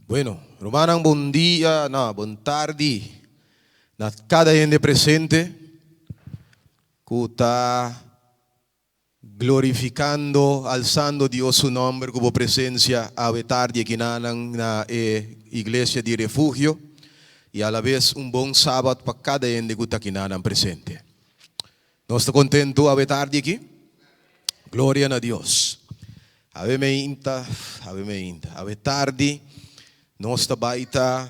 Bueno, rumannan bon dia, no, bon tardi na kada hende presente ku ta glorifikando, alsando Dios su nomber ku bo presensia awe tardi akinanan na e Iglesia di Refugio i alabes un bon Sabat pa kada hende ku ta akinanan presente. Nos ta kontentu awe tardi aki? Gloria na Dios. Awe meinta, awe meinta, awe tardi nos ta bai ta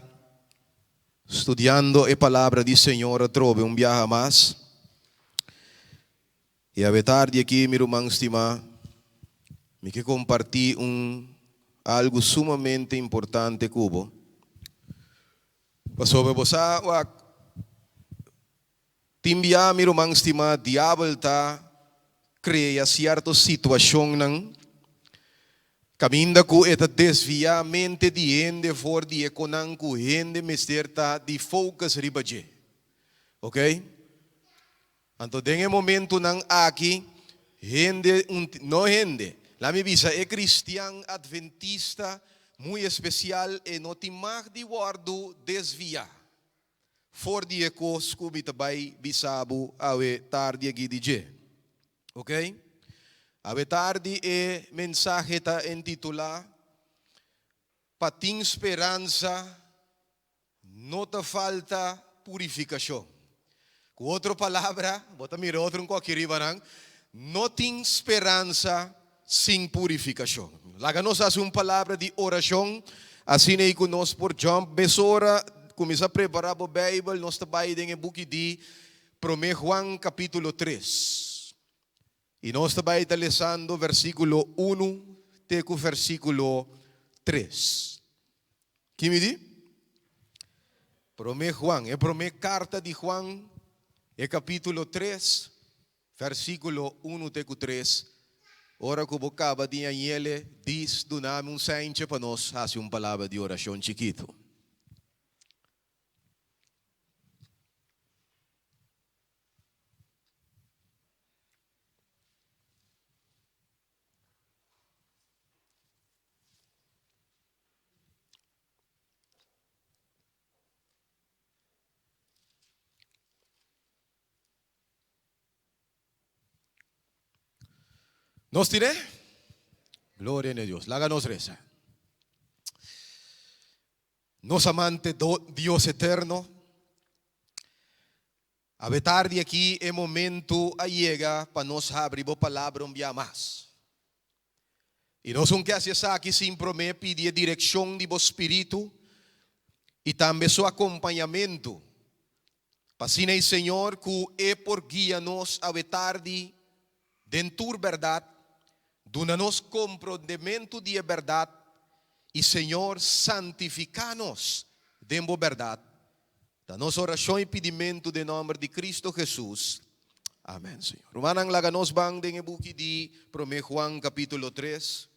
studiando e palabra di Señor atrobe un biaha mas. I awe tardi aki, mi ruman stimá, mi ke kompartí un algu sumamente importante ku bo. Pasobra bo sa, wak, Tin bia, mi ruman stimá, diabel ta krea sierto situashonnan kaminda ku e ta desviá mente di hende for di e konan ku hende mester ta di focus riba dje. Ok? Anto den e momentunan aki, hende, no hende, laat mi bisa e kristian adventista muy espesial e no tin mag di wòrdu desviá. For di e kos ku mi ta bai bisa bo awe tardi aki di dje. Ok? Awe tardi e mensahe ta entitulá, Pa tin speransa no ta falta purifikashon. Ku otro palabra, bo ta mira otro un koki riba nan, no tin speransa sin purifikashon. Laga nos hasi un palabra di orashon, asina ei ku nos por jump mesora. Kuminsá prepará bo Beibel, nos ta bai den e buki di Promé Juan kapítulo tres. I nos ta bai ta lesando versíkulo unu te ku versíkulo tres. Ki mi di? Promé Juan, e promé karta di Juan, e kapítulo tres, Versíkulo unu te ku tres, Ora ku bo kaba di añele, dis, Duna mi un seintje pa nos hasi un palabra di orashon chikitu. Nos tine? Gloria na Dios. Laga nos reza. Nos amante Dios eterno, awe tardi aki e momento a yega pa nos habri bo palabra un bia mas. I nos un ke hasi esaki sin promé pidi e direkshon di bo Spiritu i tambe su akompañamentu, pa asina e Señor ku e por guia nos awe tardi den tur bèrdat, duna nos komprondementu di e bèrdat i Señor santifiká nos den bo bèrdat. Ta nos orashon i pidimentu den nòmber di Kristu Hesus. Amèn, Señor. Rumannan, laga nos ban den e buki di Promé Juan kapítulo tres,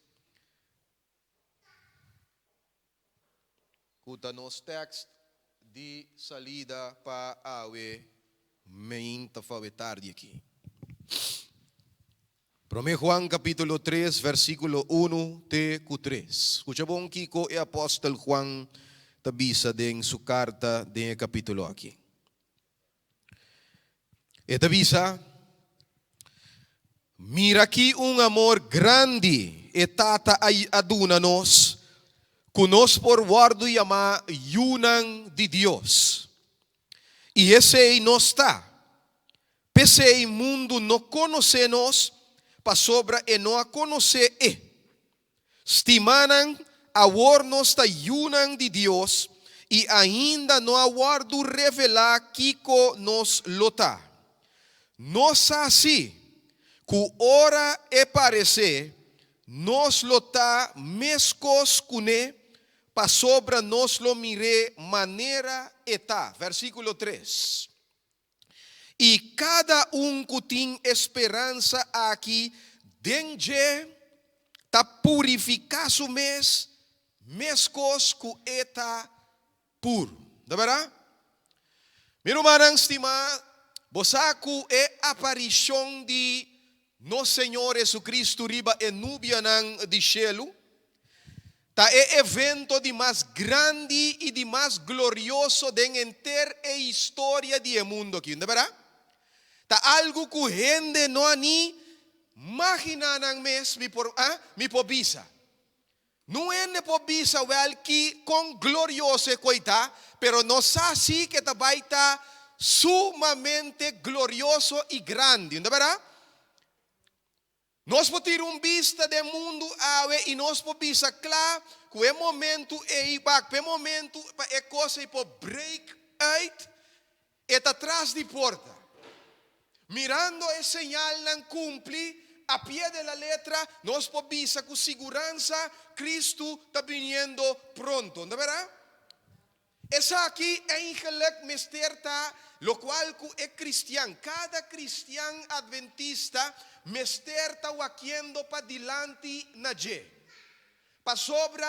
ku ta nos tèkst di salida pa awe meinta òf awe tardi aki. Promé Juan kapítulo tres vèrsikulo unu te ku tres. Skucha bon kiko e apòstel Juan ta bisa den su karta den e kapítulo aki. E ta bisa, Mira ki un amor grandi e Tata a duna nos, ku nos por wòrdu yamá yunan di Dios. I esei nos ta. P'esei mundu no konosé nos, pasobra e no a konosé E. Stimánan, awor nos ta yunan di Dios, i ainda no a wòrdu revelá kiko nos lo ta. Nos sa sí ku ora E paresé, nos lo ta meskos kuné, pasobra nos lo mir'é manera E ta. Versíkulo tres. I kada un ku tin e speransa aki den dje ta purifiká su mes meskos ku e ta puru. Ta bèrdat? Mi rumannan stimá, bo sa ku e aparishon di nos Señor Hesukristu riba e nubianan di shelu. Ta e evento di mas grandi i di mas glorioso den henter e historia di e mundu aki, no ta bèrdat? Ta algu ku hende no a ni maginá nan mes, mi por, ah, mi por bisa. Nun hende por bisa wèl ki kon glorioso e koi ta, pero nos sa si ku e ta bai ta sumamente glorioso i grandi, no ta bèrdat? Nos por tira un bista den mundu awe i nos por bisa kla ku e momentu ei bak, pa e momentu pa e kos ei por break uit, e ta tras di porta. Mirando e señalnan kumpli a pie de la letra, nos por bisa ku siguransa, Kristu ta biniendo pronto. No ta bèrdat? Esaki eigenlik mester ta lokual ku e kristian, kada kristian adventista mester ta wakiendo padilanti na dje. Pasobra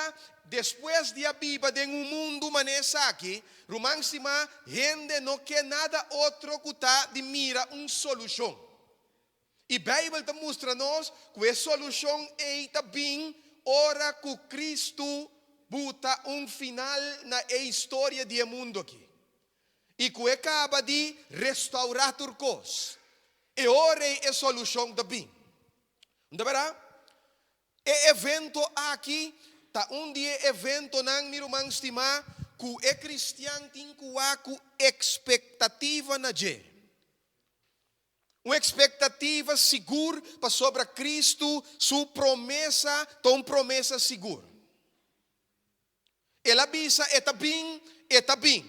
despues di a biba den un mundu manera esaki, ruman stimá, hende no ke nada otro ku ta di mira un solushon. I Beibel ta mustra nos ku e solushon ei ta bin ora ku Kristu buta un final na e historia di e mundu aki i ku e kaba di restourá tur kos. E ora ei e solushon ta bin. No ta bèrdat? E evento aki ta un di e eventonan, mi ruman stimá, ku e kristian tin ku wak ku ekspektativa na dje. Un ekspektativa sigur pasobra Kristu su promesa ta un promesa sigur. El a bisa e ta bin, e ta bin.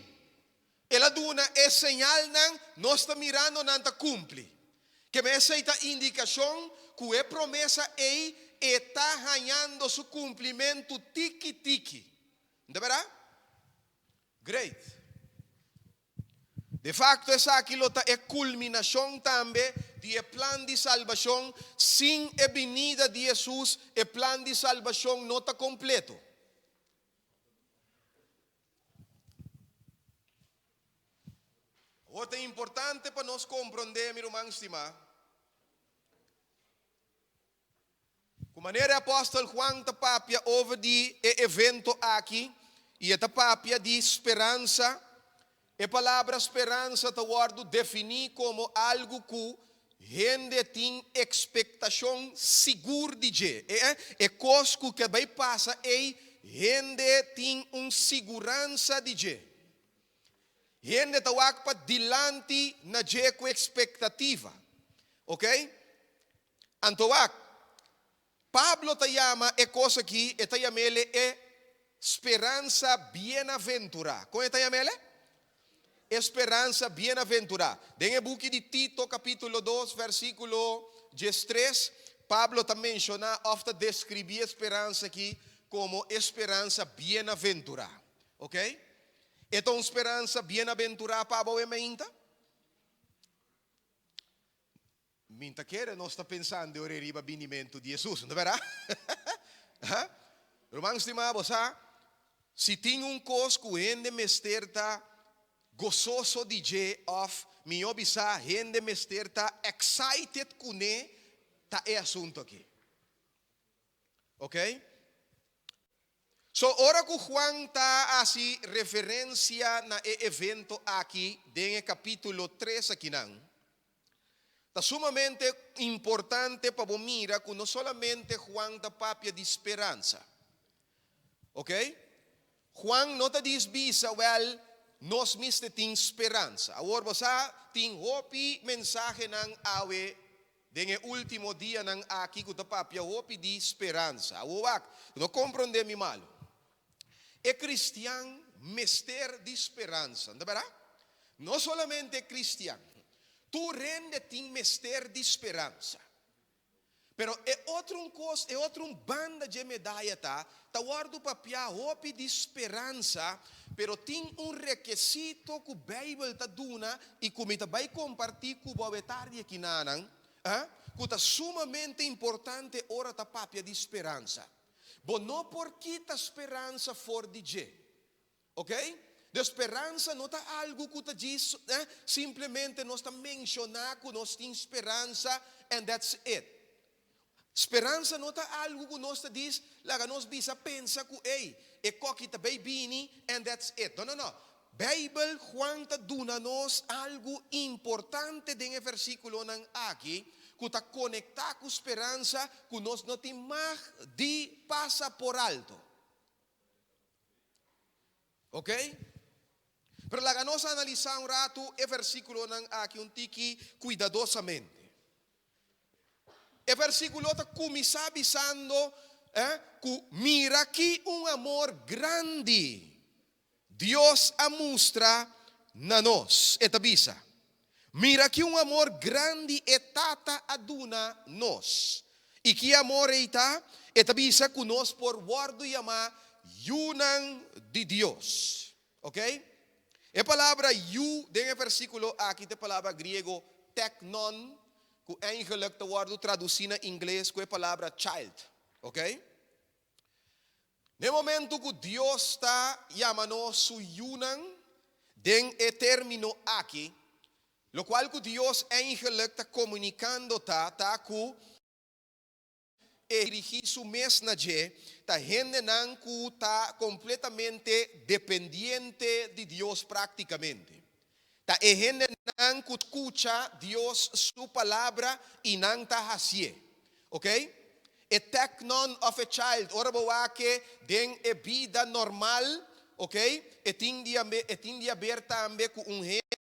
El a duna e señalnan, nos ta mirando nan ta kumpli. Keme esei ta indikashon ku e promesa ei e ta hañando su kumplimentu tiki tiki. No ta bèrdat? Great. De facto esaki lo ta e culminacion tambe di e plan di salbacion, sin e binida di Jesus e plan di salbacion no ta completo. Awor ta importante pa nos comprende, mi ruman stima, Ku manera e apòstel Juan ta papia over di e evento aki i e ta papia di speransa, e palabra speransa ta wòrdu definí komo algu ku hende tin ekspektashon sigur di dje. E kos ku ke bai pasa ei, hende tin un siguransa di dje. Hende ta wak pa dilanti na dje ku ekspektativa. Oke? Anto wak, Pablo ta yama e kos aki, e ta yam'ele e speransa bienaventurá. Kon e ta yam'ele? E speransa bienaventurá. Den e buki di Tito kapítulo dos vèrsikulo diestres, Pablo ta menshoná òf ta deskribí e speransa aki komo e speransa bienaventurá. Oke? E ta un speransa bienaventurá pa abo e meinta? Mi ta kere nos ta pensando ora riba binimentu di Hesus, no ta bèrdat? Ha? Ruman stimá, bo sa, si tin un kos ku hende mester ta gososo di dje òf mihó bisá hende mester ta excited kuné, ta e asuntu akí. Oké? So, ora ku Juan ta hasi referensia na e evento aki den e kapítulo tres akinan, ta sumamente importante pa bo mira ku no solamente Juan ta papia di speransa. Oké? Juan no ta dis bisa, wèl, nos mester tin speransa. Awor bo sa, tin hopi mensahenan awe Den e último dianan aki ku ta papia hopi di speransa. Awor wak, no komprondé mi malu. E kristian mester di speransa, no ta bèrdat? No solamente e kristian, tur hende tin mester di speransa. Pero e otro un kos, e otro un banda dje medaya ta, ta wòrdu papiá hopi di speransa, pero tin un rekesito ku Beibel ta duna i ku mi ta bai kompartí ku bo awe tardi aki nanan, ku ta sumamente importante ora ta papia di speransa. Bo no por kita speransa for di dje. Oké? Dus speransa no ta algu ku ta djis simplemente nos ta menshoná ku nos tin speransa and that's it. Speransa no ta algu ku nos ta dis, laga nos bisa pensa ku ey, e koki ta bay bini and that's it. No, no, no. Bijbel, Juan ta duna nos algu importante den e versikulonan aki ku ta konektá ku speransa ku nos no tin mag di pasa por alto. Ok? Pero laga nos analisá un ratu e versikulonan aki un tiki kuidadosamente. E versíkulo ta kuminsá bisando ku mira ki un amor grandi Dios a mustra na nos. E ta bisa, Mira ki un amor grandi e Tata a duna nos. I ki amor ei ta? E ta bisa ku nos por wòrdu yamá yunan di Dios. Ok? E palabra yu den e versíkulo aki ta e palabra griego teknon, ku eigenlijk ta wòrdu tradusí na ingles ku e palabra child. Ok? Na e momentu ku Dios ta yama nos su yunan den e término aki, lokual ku Dios eigenlijk ta komunikando ta ta ku E dirigí su mes na dje ta hendenan ku ta kompletamente dependiente di Dios práktikamente. Ta e hendenan ku skucha Dios su palabra i nan ta hasié. Ok? E teknon òf e child, ora bo wak e den e bida normal, ok, e tin di e tin di haber tambe ku un hende.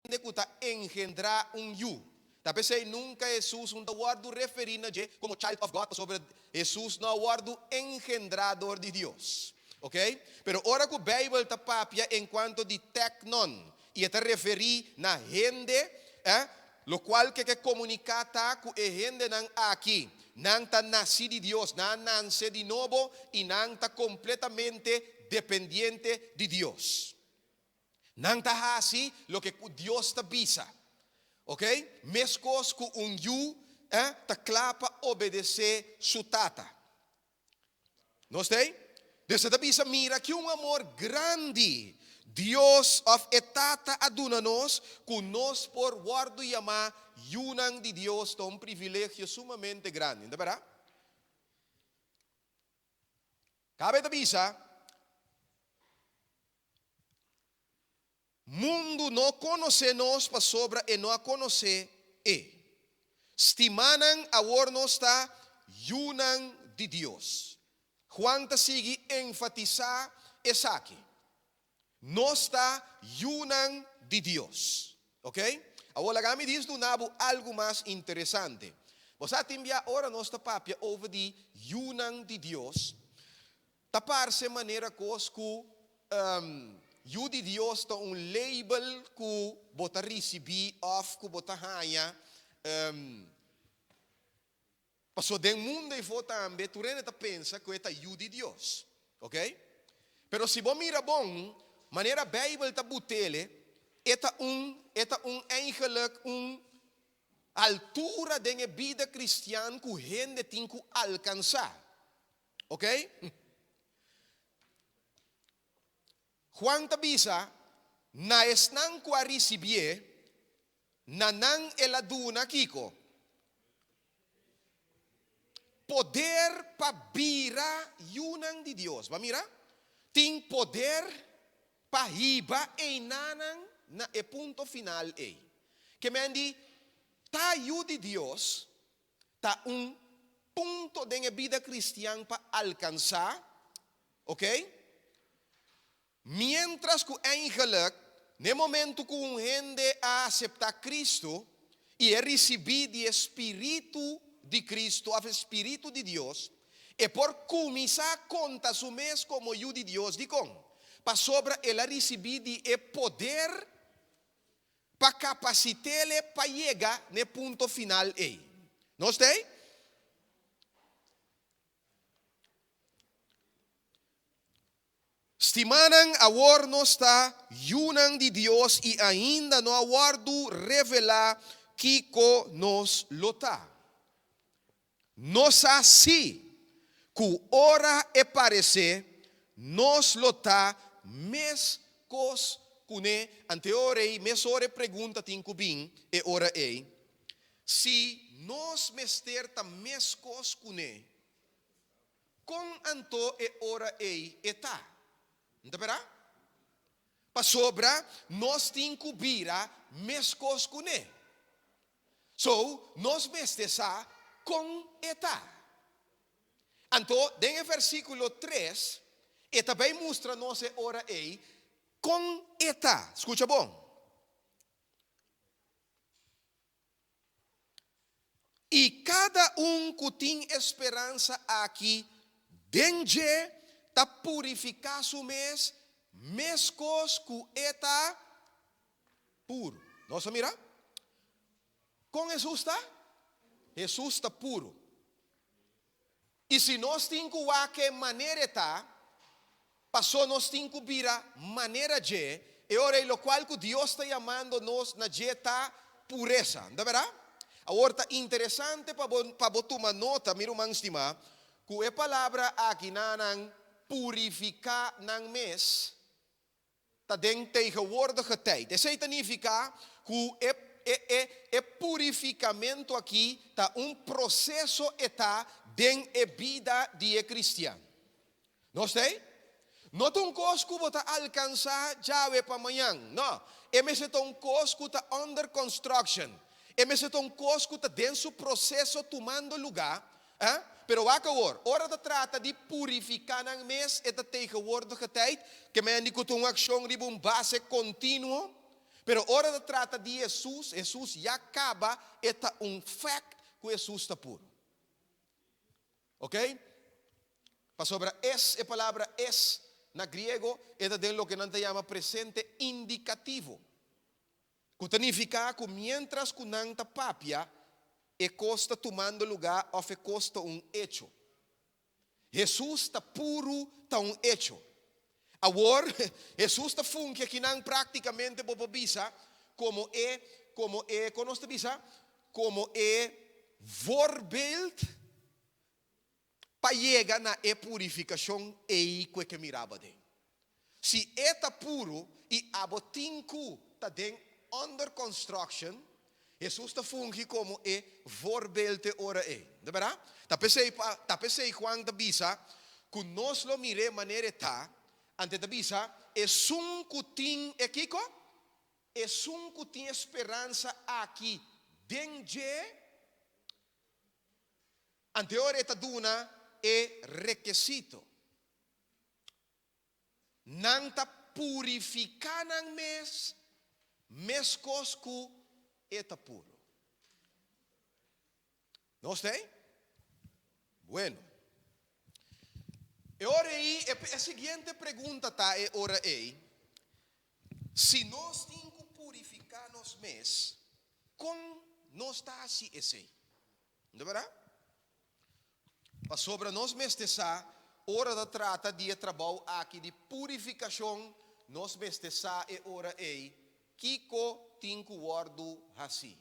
Hende ku ta engendrá un yu. Ta p'esei nunka Hesus no ta wòrdu referí na dje komo child of God, pasobra Hesus no a wòrdu engendrá dor di Dios. Ok? Pero ora ku Beibel ta papia enkuanto di teknon i e ta referí na hende, eh, lokual ke ke komuniká ta ku e hendenan aki, nan ta nasí di Dios, nan a nanse di nobo i nan ta kompletamente dependiente di Dios. Nan ta hasi loke ku Dios ta bisa. Ok? Meskos ku un yu ta kla pa obedesé su tata. Nos ta ei? Dios ta bisa, Mira ki un amor grandi Dios òf e Tata a duna nos ku nos por wòrdu yamá yunan di Dios. Ta un privilegio sumamente grandi, no ta bèrdat? Kabe ta bisa, Mundu no konosé nos pasobra e no a konosé E. Stimánan, awor nos ta yunan di Dios. Juan ta sigui enfatisá esaki. Nos ta yunan di Dios. Ok? Awor laga mi dis duna bo algu mas interesante. Bo sa tin bia ora nos ta papia over di yunan di Dios, Ta parse manera kos ku Yu di Dios ta un label ku bo ta risibí òf ku bo ta haña. Pasobra den mundu eifó tambe tur hende ta pensa ku e ta yu di Dios. Oke? Pero si bo mira bon, manera Beibel ta but'el, e ta un e ta un eigenlik un altura den e bida kristian ku hende tin ku alkansá. Ok? Juan ta bisa, Na esnan ku a risibié, na nan el a duna kiko? Poder pa bira yunan di Dios. Bo a mira? Tin poder pa hiba einanan na e punto final ei. Ke men di, ta yu di Dios ta un punto den e bida kristian pa alkansá, ok? Miéntras ku eigenlik n'e momentu ku un hende a aseptá Kristu i e risibí di e spiritu di Kristu òf e spiritu di Dios, e por kuminsá konta su mes komo yu di Dios. Dikon? Pasobra el a risibí di e poder Pa kapasit'ele pa yega n'e punto final ei. Nos ta ei? Stimanan, awor nos ta yunan di Dios i ainda no a wòrdu revelá kiko nos lo ta. Nos sa sí ku ora e paresé, nos lo ta meskos kuné. Ante ora ei, mesora e pregunta tin ku bin e ora ei. Si nos mester ta meskos kuné, kon anto e ora ei e ta? N ta pera? Pasobra nos tin ku bira meskos kuné. So, nos mester sa kon e ta. Anto, den e versíkulo tres, e ta bai mustra nos e ora ei kon e ta. Skucha bon. I kada un ku tin e speransa aki den dje ta purifiká su mes meskos ku e ta puru. Nos a mira kon Hesus ta? Hesus ta puru. I si nos tin ku wak e manera e ta, pasó nos tin ku bira manera dje, e ora ei lokual ku Dios ta yamando nos na dje ta puresa. No ta bèrdat? Awor ta interesante pa bo pa bo tuma nota, mi ruman stimá, ku e palabra aki na nan purifiká nan mes, ta den tegenwoordige tijd. Esei ta nifiká ku e e e e purifikamentu aki ta un proseso e ta den e bida di e kristian. Nos ta ei? No ta un kos ku bo ta alkansá djawe pa mañan. No. E mester ta un kos ku ta under construction. E mester ta un kos ku ta den su proseso tumando lugá. Eh? Pero wak awor, ora ta trata di purifiká nan mes, e ta tegenwoordige tijd, ke men di ku ta un akshon riba un base kontinuo. Pero ora ta trata di Hesus, Hesus ya kaba, e ta un fact ku Hesus ta puru. Ok? Pasobra es, e palabra es na griego, e ta den loke nan ta yama presente indikativo. Ku ta nifiká ku miéntras ku nan ta papia, e kos ta tumando lugá òf e kos ta un echo. Hesus ta puru ta un echo. Awor, Hesus ta fungi akinan práktikamente bo por bisa komo e, komo e, kon nos ta bisa? Komo e voorbeeld pa yega na e purifikashon ei ku e ke miraba den. Si e ta puru i abo tin ku ta den under construction, Hesus ta fungi komo e voorbeeld e ora ei. No ta bèrdat? Ta p'esei pa ta p'esei Juan ta bisa ku nos lo mir'é manera e ta, ante e ta bisa, Esun ku tin e kiko? Esun ku tin e speransa aki den dje, Anteor e ta duna e rekesito. Nan ta purifiká nan mes meskos ku e ta puru. Nos ta ei? Bueno. E ora ei, e siguiente pregunta ta e ora ei, Si nos tin ku purifiká nos mes, kon nos ta hasi esei? No ta berdad? Pasobra nos mester sa, ora ta trata di e trabou aki di purifikashon, nos mester sa e ora ei kiko tin ku wòrdu hasí.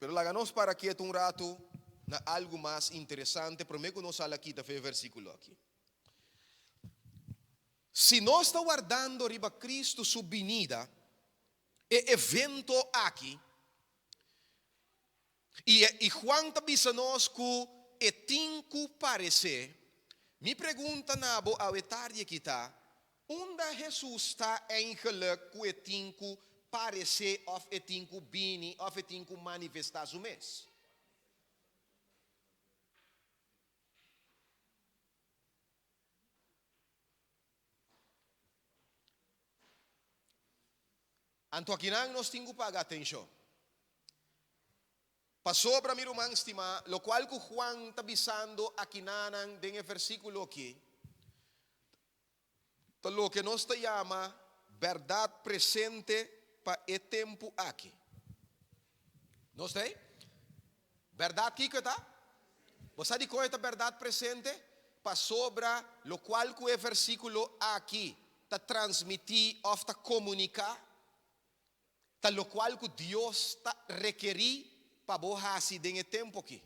Pero laga nos para kietu un ratu na algu mas interesante promé ku nos sal a kita fe e versíkulo aki. Si nos ta wardando riba Kristu su binida, e evento aki, i i Juan ta bisa nos ku e tin ku paresé, mi pregunta na bo awe tardi aki ta, Unda Hesus ta eigenlijk ku e tin ku paresé òf e tin ku bini òf e tin ku manifestá su mes? Anto akinan nos tin ku paga atenshon. Pasobra, mi ruman stimá, lokual ku Juan ta bisando akinanan den e versíkulo akí, ta loke nos ta yama bèrdat presente pa e tempu aki. Nos ta ei? Bèrdat kiko e ta? Bo sa dikon e ta bèrdat presente? Pasobra lokual ku e versíkulo aki ta transmití òf ta komuniká, ta lokual ku Dios ta rekerí pa bo hasi den e tempu aki.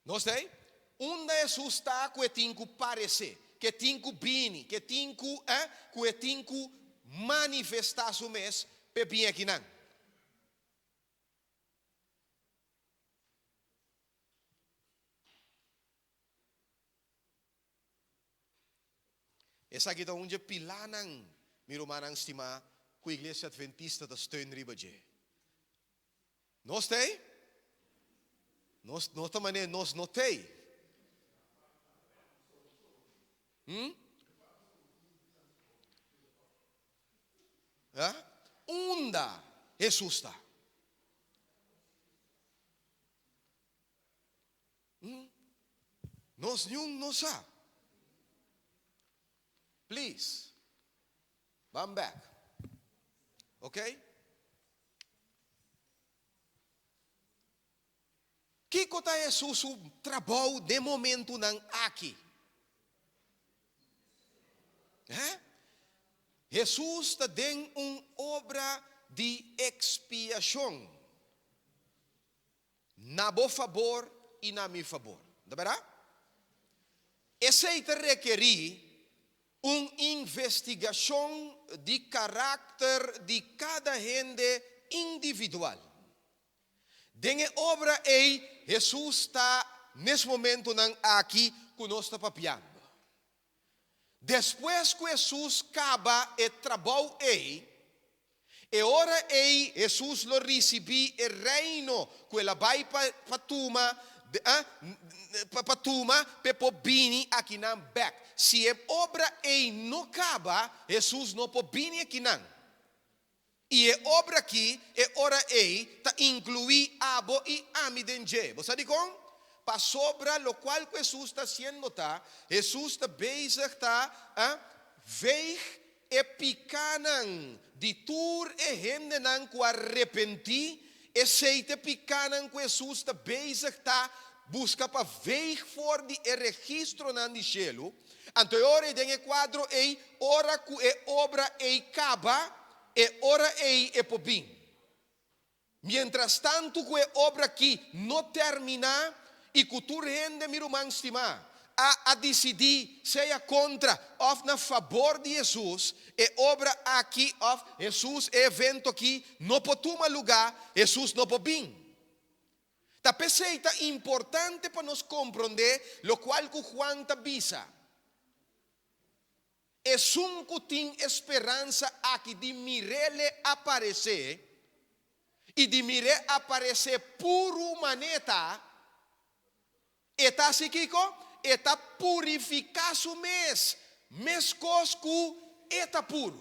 Nos ta ei? Unda Hesus ta ku e tin ku paresé? ku e tin ku bini, ku e tin ku, eh, ku e tin ku manifestá su mes p'e bin akinan. Esaki ta un dje pilánan, mi rumannan stimá, ku Iglesia Adventista ta steun riba dje. Nos t'ei? Nos no ta manera nos no t'ei. Hm? Ha? Unda Hesus ta? Hm? Nos niun no sa. Please, ban bek. Ok? Kiko ta Hesus su trabou den momentunan aki? Hè? Hesus ta den un obra di ekspiashon. Na bo fabor i na mi fabor. Ta bèrdat? Esei ta rekerí un investigashon di karakter di kada hende individual. Den e obra ei Hesus ta nes momentunan aki ku nos ta papiando. Despues ku Hesus kaba e trabou ei, e ora ei Hesus lo risibí e Reino ku el a bai pa pa tuma pa tuma p'e por bini akinan bèk. Si e obra ei no kaba, Hesus no por bini akinan. I e obra aki e ora ei ta inkluí abo i ami den dje. Bo sa dikon? Pasobra lokual ku Hesus ta hasiendo ta, Hesus ta bezig ta veeg e pikánan di tur e hendenan ku a repentí. Esei ta e pikánan ku Hesus ta bezig ta buska pa veeg for di e registronan di shelu. Anto e ora ei den e kuadro ei, ora ku e obra ei kaba, e ora ei e por bin. Mientrastantu ku e obra aki no terminá i ku tur hende, mi ruman stimá, a a disidí sea kontra òf na fabor di Hesus, e obra aki òf Hesus, e evento aki no por tuma lugá, Hesus no por bin. Ta p'esei ta importante pa nos komprondé lokual ku Juan ta bisa. Esun ku tin e speransa aki di mir'Ele aparesé, i di mir'E aparesé puru maneta, e ta hasi kiko? E ta purifiká su mes, meskos ku E ta puru.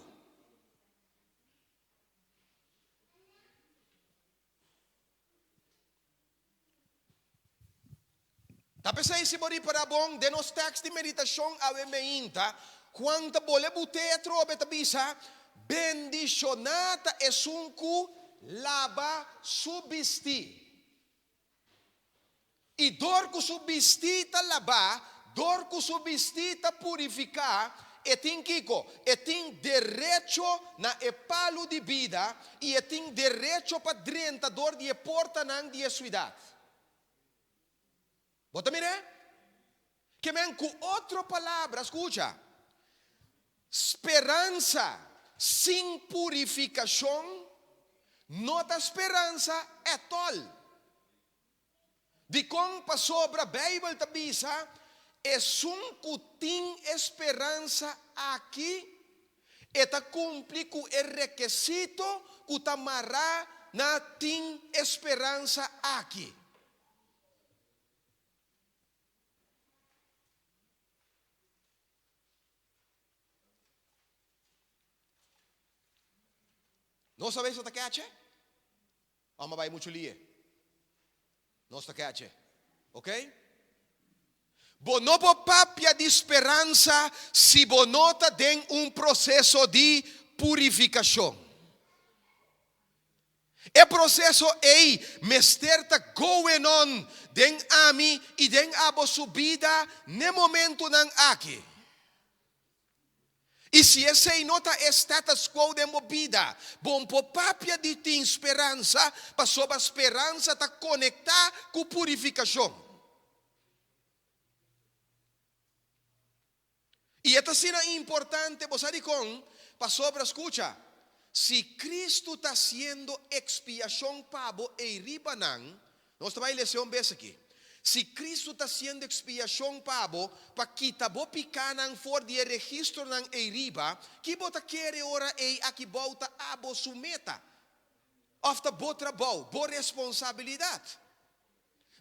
Ta p'esei si bo ripará bon den nos tèks di meditashon awe meinta, Juan ta bole but'é atrobe ta bisa, Bendishoná ta esun ku laba su bistí. I dor ku su bistí ta labá, dor ku su bistí ta purifiká, e tin kiko? E tin derecho na e palu di bida i e tin derecho pa drenta dor di e portanan di e suidat. Bo ta mir'é? Ke men ku otro palabra, skucha, speransa sin purifikashon no ta speransa ètòl. Dikon? Pasobra Beibel ta bisa, Esun ku tin e speransa aki, e ta kumpli ku e rekesito ku ta mará na tin e speransa aki. Nos a bisa ta keche? Amo a bai muchu lie. Nos ta keche. Ok? Bo no por papia di speransa si bo no ta den un proseso di purifikashon. E proseso ei mester ta going on den ami i den abo su bida n'e momentunan aki. I si esei no ta e status quo den bo bida, bo n por papia di tin speransa, pasobra speransa ta konektá ku purifikashon. I e ta asina importante, bo sa dikon? Pasobra, skucha, si Kristu ta hasiendo ekspiashon pa bo ei riba nan, nos ta bai lesa un bes aki, si Kristu ta hasiendo ekspiashon pa bo pa kita bo pikanan for di e registronan ei riba, ki bo ta kere ora ei aki bou ta abo su meta? Òf ta bo trabou, bo responsabilidat?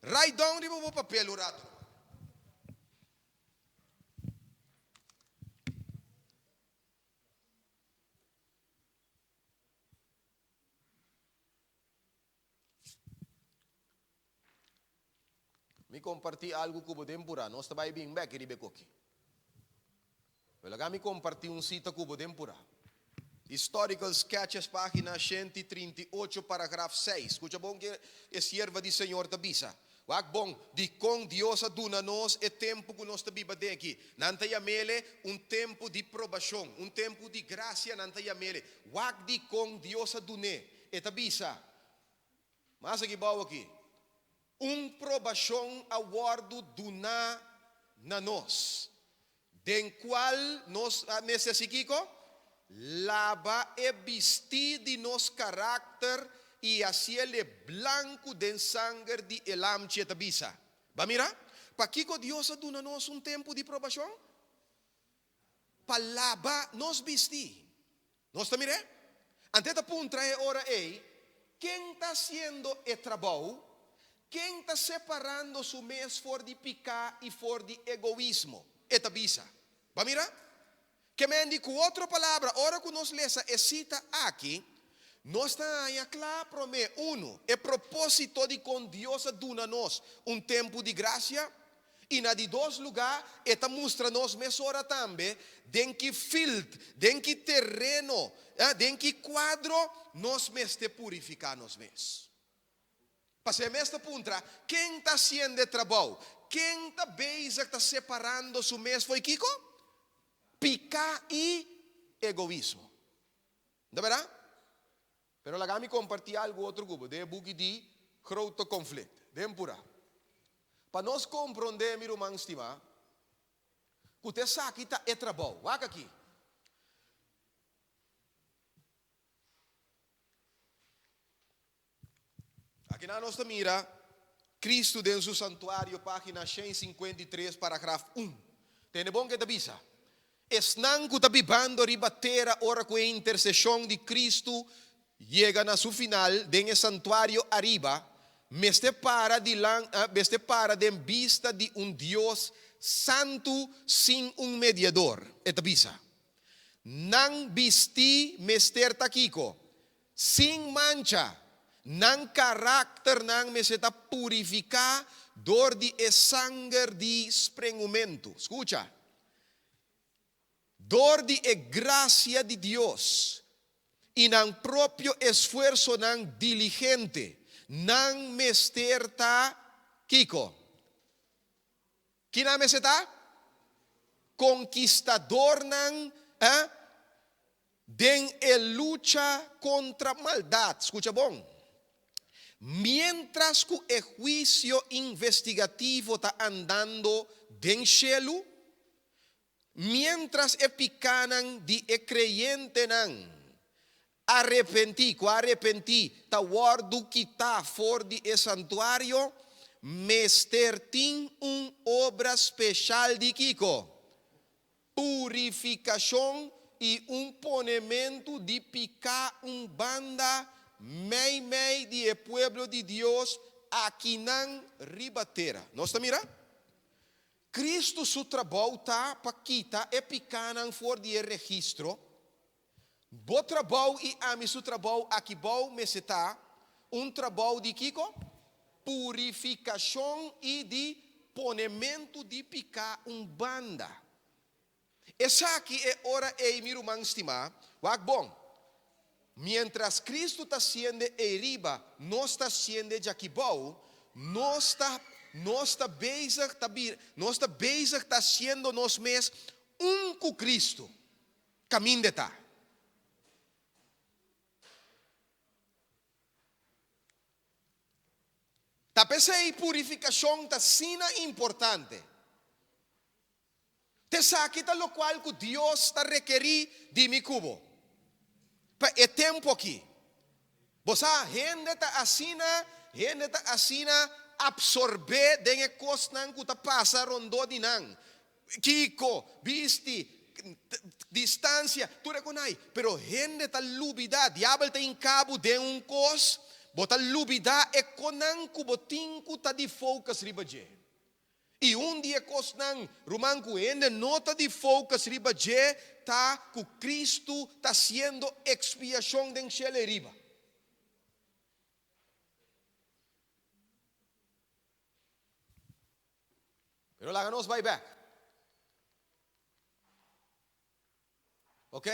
Write down riba bo papel un ratu. Mi kompartí algu ku bo den purá. Nos ta bai bin bèk riba e koki. Pero laga mi kompartí un sita ku bo den purá. Historical Sketches, página 138, paragraf 6. Skucha bon ke e sierva di Señor ta bisa. Wak bon, dikon Dios a duna nos e tempu ku nos ta biba den aki? Nan ta yam'ele un tempu di probashon, un tempu di grasia nan ta yam'ele. Wak dikon Dios a dun'é. E ta bisa, Mas aki bou aki, un probashon a wòrdu duná na nos, den kual nos a mester hasi kiko? Laba e bistí di nos karakter i hasiel e blanku den sanger di e Lamchi, e ta bisa. Ba mira, pakiko Dios a duna nos un tempu di probashon? Pa laba nos bistí. Nos ta mir'é? Anto e ta puntra e ora ei, Ken ta hasiendo e trabou? Ken ta separando su mes for di piká i for di egoismo? E ta bisa. Ba mira? Ke men di ku otro palabra, ora ku nos lesa e sita aki, nos ta haña kla promé, unu, e propósito di kon Dios a duna nos un tempu di grasia, I na di dos lugá, e ta mustra nos mesora tambe den ki field, den ki tereno, den ki kuadro nos mester purifiká nos mes. Pasobra e mes ta puntra, Ken ta hasiendo e trabou? Ken ta bezig ta separando su mes fo'i kiko? Piká i egoismo. No ta bèrdat? Pero laga mi kompartí algu otro ku bo den e buki di Grote Conflict, den purá. Pa nos komprondé, mi ruman stimá, ku ta esaki ta e trabou. Wak aki. Akinan nos ta mira Kristu den su santuario, página 153, paragraf 1. Tende bon ke ta bisa, Esnan ku ta bibando riba tera ora ku e interseshon di Kristu yega na su final den e santuario ariba, mester para dilan mester para den bista di un Dios santu sin un mediador. E ta bisa, Nan bistí mester ta kiko? Sin mancha. Nan karakternan mester ta purifiká dor di e sanger di sprengumentu. Skucha! Dor di e grasia di Dios i nan propio esfuersonan diligente, nan mester ta kiko? Ki nan mester ta? Konkistadornan, eh, den e lucha kontra maldat. Skucha bon. Miéntras ku e huisio investigativo ta andando den shelu, miéntras e pikánan di e kreyentenan Arepentí, ku a arepentí ta wòrdu kitá for di e santuario, mester tin un obra speshal di kiko? Purifikashon i un ponementu di piká un banda meimei di e pueblo di Dios akinan riba tera. Nos ta mira? Kristu su trabou ta pa kita e pikánan for di e registro. Bo trabou i ami su trabou aki bou mester ta un trabou di kiko? Purifikashon i di ponementu di piká un banda. Esaki e ora ei, mi ruman stimá, wak bon. Miéntras Kristu ta siende ei riba, nos ta siende djaki bou, nos ta nos ta bezig ta bira nos ta bezig ta hasiendo nos mes un ku Kristu. Kaminda e ta. Ta p'esei purifikashon ta asina importante. T'esaki ta lokual ku Dios ta rekerí di mi ku bo pa e tempu akí. Bo sa, hende ta asina, hende ta asina apsorbé den e kosnan ku ta pasa rondó di nan. Kiko, bisti, distansia, tur e konai. Pero hende ta lubidá, diabel ta hinká bo den un kos, bo ta lubidá e konan ku bo tin ku ta di focus riba dje. I un di e kosnan, ruman, ku hende no ta di focus riba dje ta ku Kristu ta hasiendo ekspiashon den shel ei riba. Pero laga nos bai bek. Ok?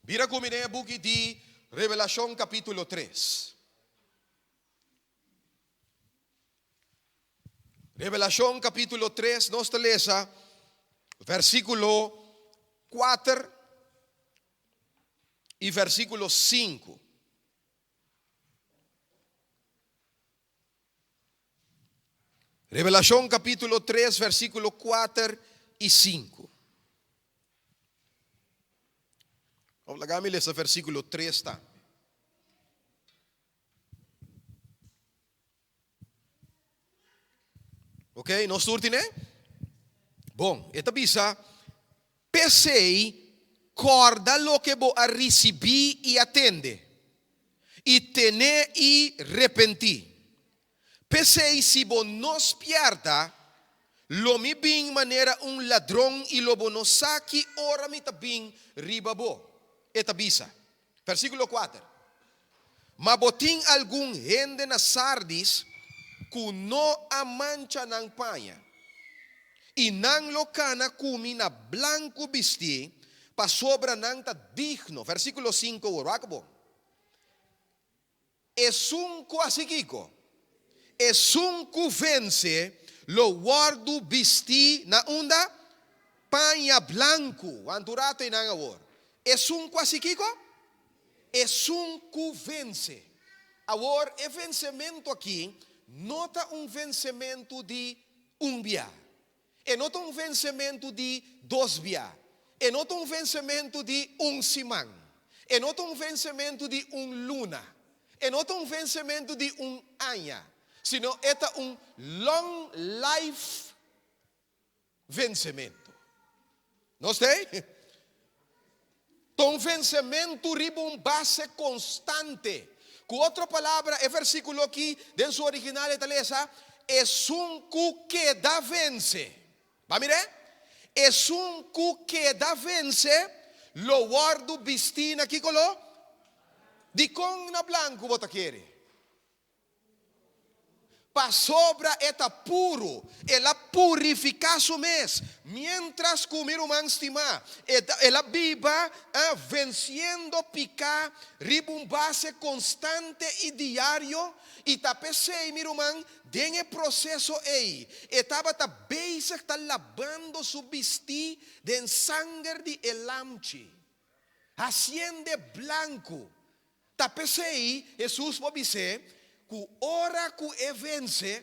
Bira ku mi den e buki di Revelashon kapítulo tres. Revelashon kapítulo tres nos ta lesa versíkulo kuater i versíkulo sinku. Revelashon kapítulo tres versíkulo kuater i sinku. Of laga mi lesa versíkulo tres tambe. Ok, nos tur tine? Bon, e ta bisa, P'esei, kòrda loke bo a risibí i a tende, i ten'é i repentí. P'esei, si bo no spièrta, lo mi bin manera un ladron i lo bo no sa ki ora mi ta bin riba bo. E ta bisa. Versíkulo kuater, Ma bo tin algun hende na Sardis ku no a mancha nan paña, i nan lo kana ku mi na blanku bistí, pasobra nan ta digno. Versíkulo sinku awor, wak bo. Esun ku hasi kiko? Esun ku vense lo wòrdu bistí na unda? Paña blanku. Wantu rato einan awor. Esun ku hasi kiko? Esun ku vense. Awor e vensementu aki no ta un vensementu di un bia. E no ta un vensementu di dos bia. E no ta un vensementu di un siman. E no ta un vensementu di un luna. E no ta un vensementu di un aña. Sino e ta un long life vensementu. Nos ta ei? Ta un vensementu riba un base konstante. Ku otro palabra, e versíkulo akí den su original e ta lesa, Esun ku keda vense. Ba mir'é? Esun ku keda vense lo wòrdu bistí na ki koló? Dikon na blanku bo ta kere? Pasobra e ta puru, el a purifiká su mes, miéntras ku mi ruman stimá, e ta, el a biba vensiendo piká riba un base konstante i diario, i ta p'esei, mi ruman, den e proseso ei, e tabata bezig ta labando su bistí den sanger di e Lamchi, hasiend'e blanku. Ta p'esei Hesus por bis'é ku ora ku e vense,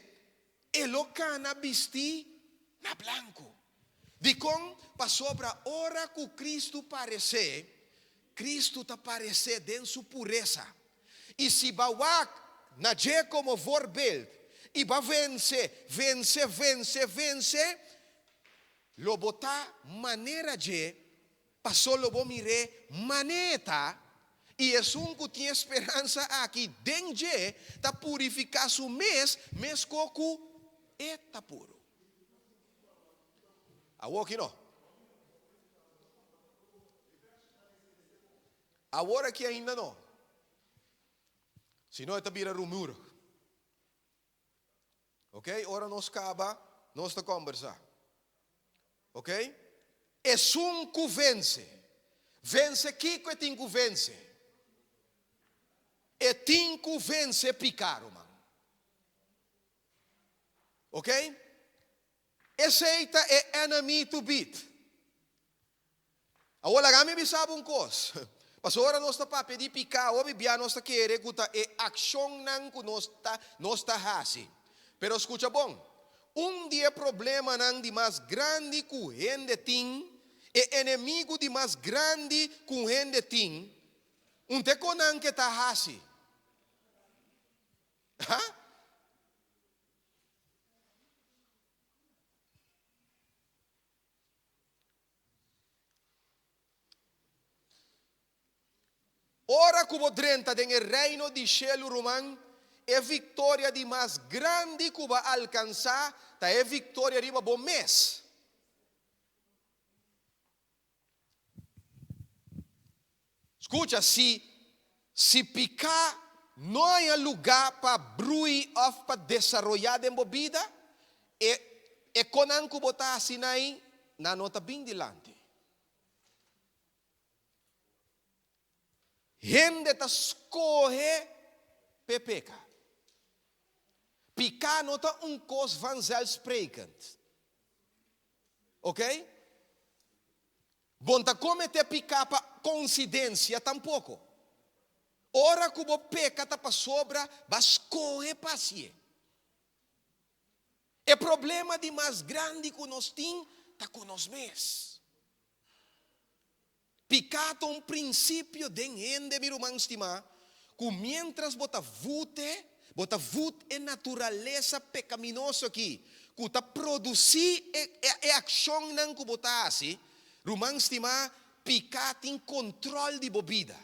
e lo kana bistí na blanku. Dikon? Pasobra ora ku Kristu paresé, Kristu ta paresé den su puresa. I si bo a wak na dje komo voorbeeld i bo a vense, vense, vense, vense, lo bo ta manera dje Pasó lo bo mir'é man'é ta, i esun ku tin e speransa aki den dje ta purifiká su mes meskos ku e ta puru. Awoki no. Awor aki ainda no. Si no e ta bira rumur. Ok, ora nos kaba, nos ta kòmbersá. Ok? Esun ku vense. Vense kiko e tin ku vense? E tin ku vense piká, ruman. Ok? Esei ta e enemy to beat. Awor laga mi bisa bo un kos. Pasobra ora nos ta papia di piká, hopi bia nos ta kere ku ta e akshonnan ku nos ta nos ta hasi. Pero skucha bon, Un di e problemanan di mas grandi ku hende tin, e enemigu di mas grandi ku un hende tin, un te kon nan ke ta hasi? Ha? Ora ku bo drenta den e Reino di shelu, ruman, e viktoria di mas grandi ku bo a alkansá ta e viktoria riba bo mes. Skucha, si si piká no haña lugá pa brui òf pa desaroyá den bo bida, e e konan ku bo ta hasi na ei, nan no ta bin dilanti. Hende ta skohe p'e peka. Piká no ta un kos vanzelfsprekend. Ok? Bo no ta kometé piká pa konsidensia tampoko. Ora ku bo peka ta pasobra bo a skohe pa hasié. E problema di mas grandi ku nos tin ta ku nos mes. Piká ta un prinsipio den hende, mi ruman stimá, ku miéntras bo ta vute, bo ta vut e naturalesa pekaminoso aki, ku ta produsí e e akshonnan ku bo ta hasi, ruman stimá, piká tin kontròl di bo bida.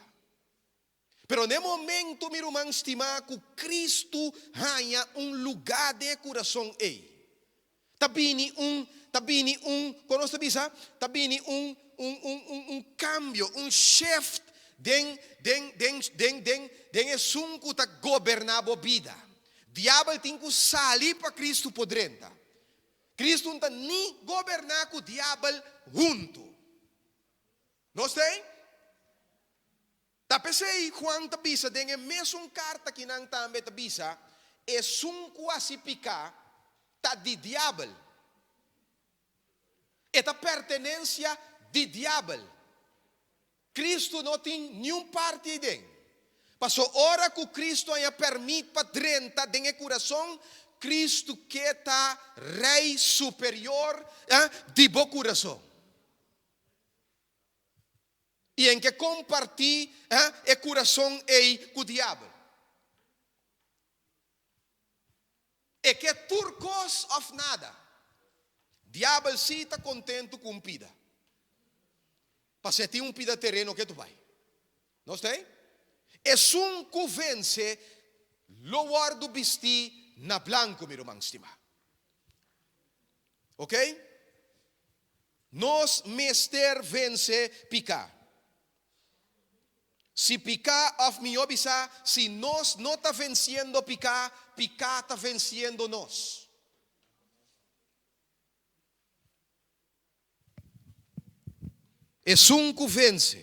Pero n'e momento, mi ruman stimá, ku Kristu haña un lugá den e kurason ei, ta bini un, ta bini un, kon nos ta bisa? Ta bini un, un, un, un, un kambio, un shift den, den, den, den, den, den esun ku ta goberná bo bida. Diabel tin ku sali pa Kristu por drenta. Kristu no ta ni goberná ku diabel huntu. Nos ta ei? Ta p'esei Juan ta bisa den e mesun karta ki nan tambe ta bisa, Esun ku hasi piká ta di diabel. E ta pertenensia di diabel. Kristu no tin niun parti eiden. Paso ora ku Kristu haña pèrmit pa drenta den e kurason, Kristu ke ta Rei superior di bo kurason. I en ke kompartí e kurason ei ku diabel. E ke tur kos òf nada. Diabel sí ta kontentu ku un pida. Pasé tin un pida tereno ke tu bai. No stei? Esun ku vense lo wòrdu bistí na blanku, mi ruman stimá. Oké? Nos mester vense piká. Si piká, òf mihó bisá, si nos no ta vensiendo piká, piká ta vensiendo nos. Esun ku vense.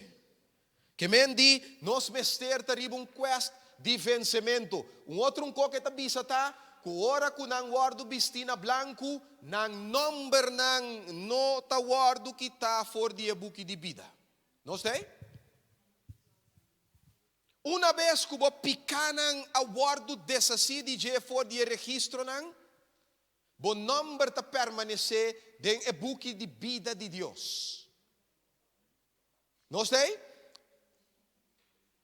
Ke men di nos mester ta riba un quest di vensementu. Un otro un koke ta bisa ta ku ora ku nan wòrdu bistí na blanku, nan nòmbernan no ta wòrdu kitá for di e buki di bida. No stei? Una bes ku bo pikánan a wòrdu deshasí di dje for di e registronan, Bo nòmber ta permanesé den e buki di bida di Dios. Nos ta ei?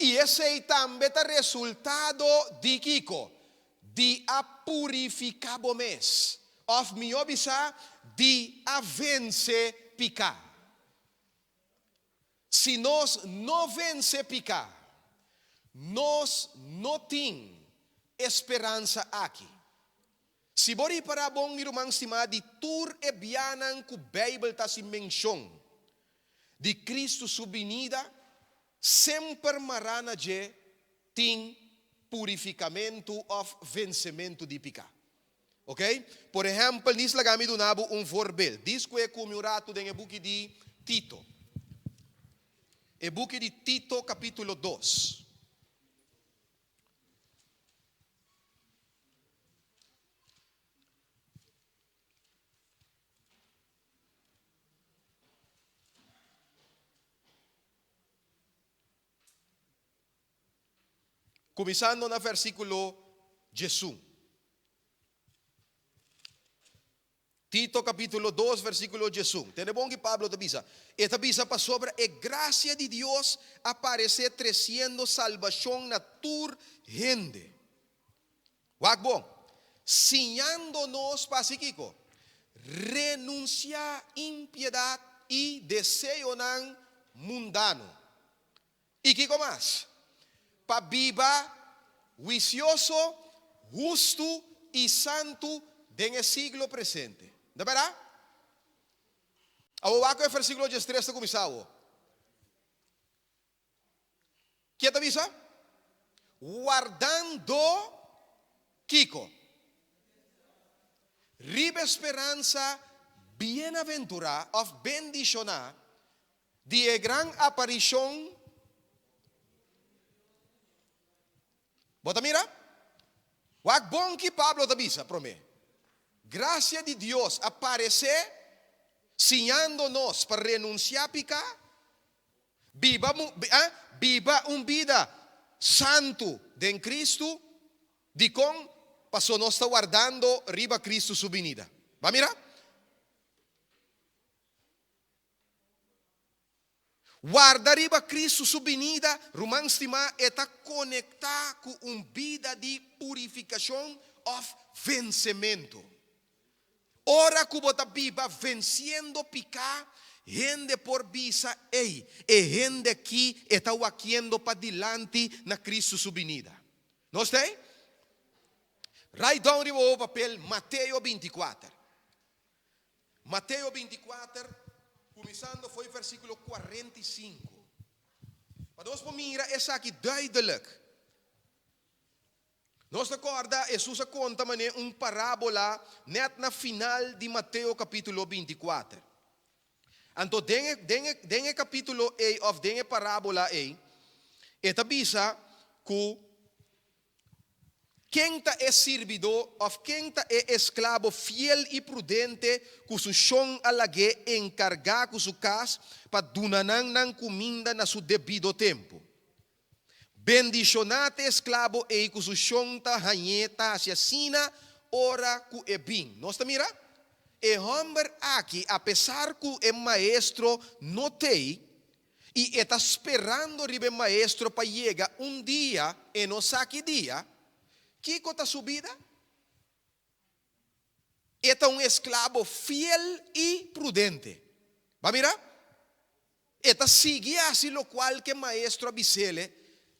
I esei tambe ta resultado di kiko? Di a purifiká bo mes, òf mihó bisá, di a vense piká. Si nos no vense piká, nos no tin e speransa aki. Si bo ripará bon, mi ruman stimá, di tur e bianan ku Beibel ta hasi menshon di Kristu su binida, semper mará na dje tin purifikamentu òf vensementu di piká. Ok? Por ehèmpel, nis laga mi duna bo un voorbeeld. Dis ku e kumi un ratu den e buki di Tito. E buki di Tito kapítulo dos. Kuminsando na versíkulo diesun. Tito kapítulo dos versíkulo diesun. Tende bon ki Pablo ta bisa. E ta bisa pasobra e grasia di Dios a paresé tresiendo salbashon na tur hende. Wak bon. Siñando nos pa hasi kiko? Renunsiá impiedat i deseonan mundano. I kiko mas? Pa biba huisioso, hustu i santu den e siglo presente. Ta bèrdat? Awor wak ku e versíkulo diestres ta kuminsá awor. Ke ta bisa? Wardando kiko? Riba e speransa bienaventurá òf bendishoná Di e gran aparishon Bo ta mira? Wak bon ki Pablo ta bisa promé. Grasia di Dios a paresé siñando nos pa renunsiá piká, biba biba un bida santu den Kristu. Dikon? Pasó nos ta wardando riba Kristu su binida. Bo a mira? Warda riba Cristo su binida, ruman stimá, e ta konektá ku un bida di purifikashon òf vensementu. Ora ku bo ta biba vensiendo piká, hende por bisa, Ey, e hende akí e ta wakiendo padilanti na Cristo su binida. Nos ta ei? Write down riba bo papel Mateo bintikuater. Mateo bintikuater, kuminsando fo'i versíkulo 45. Pa nos por mira esaki duidelik. Nos ta kòrda Hesus a konta manera un parábola nèt na final di Mateo kapítulo bintikuater. Anto den e, den e, den e kapítulo ei òf den e parábola ei, e ta bisa ku Ken ta e sirbidó òf ken ta e esklabo fiel i prudente ku su shon a lag'é enkargá ku su kas pa duna nan nan kuminda na su debido tempu? Bendishoná ta e esklabo ei ku su shon ta hañ'é ta hasi asina ora ku e bin. Nos ta mira? E hòmber aki, apesar ku e maestro no t'ei, I e ta sperando riba e maestro pa yega un dia, e no sa ki dia. Kiko ta su bida? E ta un esklabo fiel i prudente. Ba mira? E ta sigui hasi lokual ku e maestro a bis'ele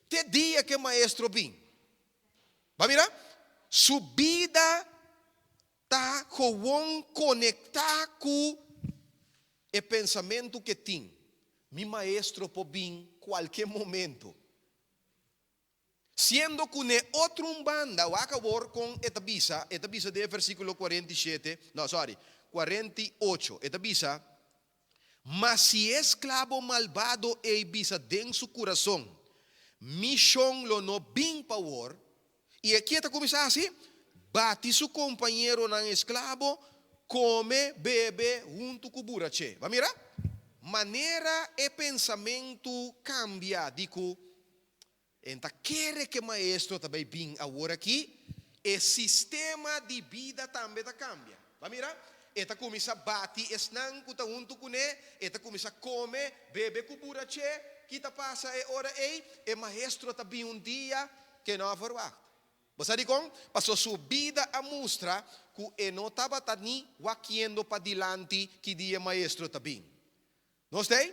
te dia ku e maestro bin. Ba mira? Su bida ta gewoon konektá ku E pensamentu ke tin, Mi maestro por bin kualke momento. Siendo ku n'e otro un banda, wak awor kon e ta bisa, e ta bisa den e versíkulo 47, no, sorry, 48, e ta bisa, Ma si e esklabo malbado ei bisa den su kurason, Mi shon lo no bin pa awor, I e ke ta kuminsá hasi? Bati su kompañeronan esklabo, kome, bebe huntu ku buraché. Bo a mira? Manera e pensamentu kambia di ku e ta kere ku e maestro ta bai bin aworakí, e sistema di bida tambe ta kambia. Bo a mira? E ta kuminsá bati esnan ku ta huntu kuné, e ta kuminsá kome, bebe ku buraché. Ki ta pasa e ora ei? E maestro ta bin un dia Ke no a verwagt. Bo sa dikon? Pasobra su bida a mustra ku e no tabata ni wakiendo padilanti ki dia e maestro ta bin. Nos ta ei?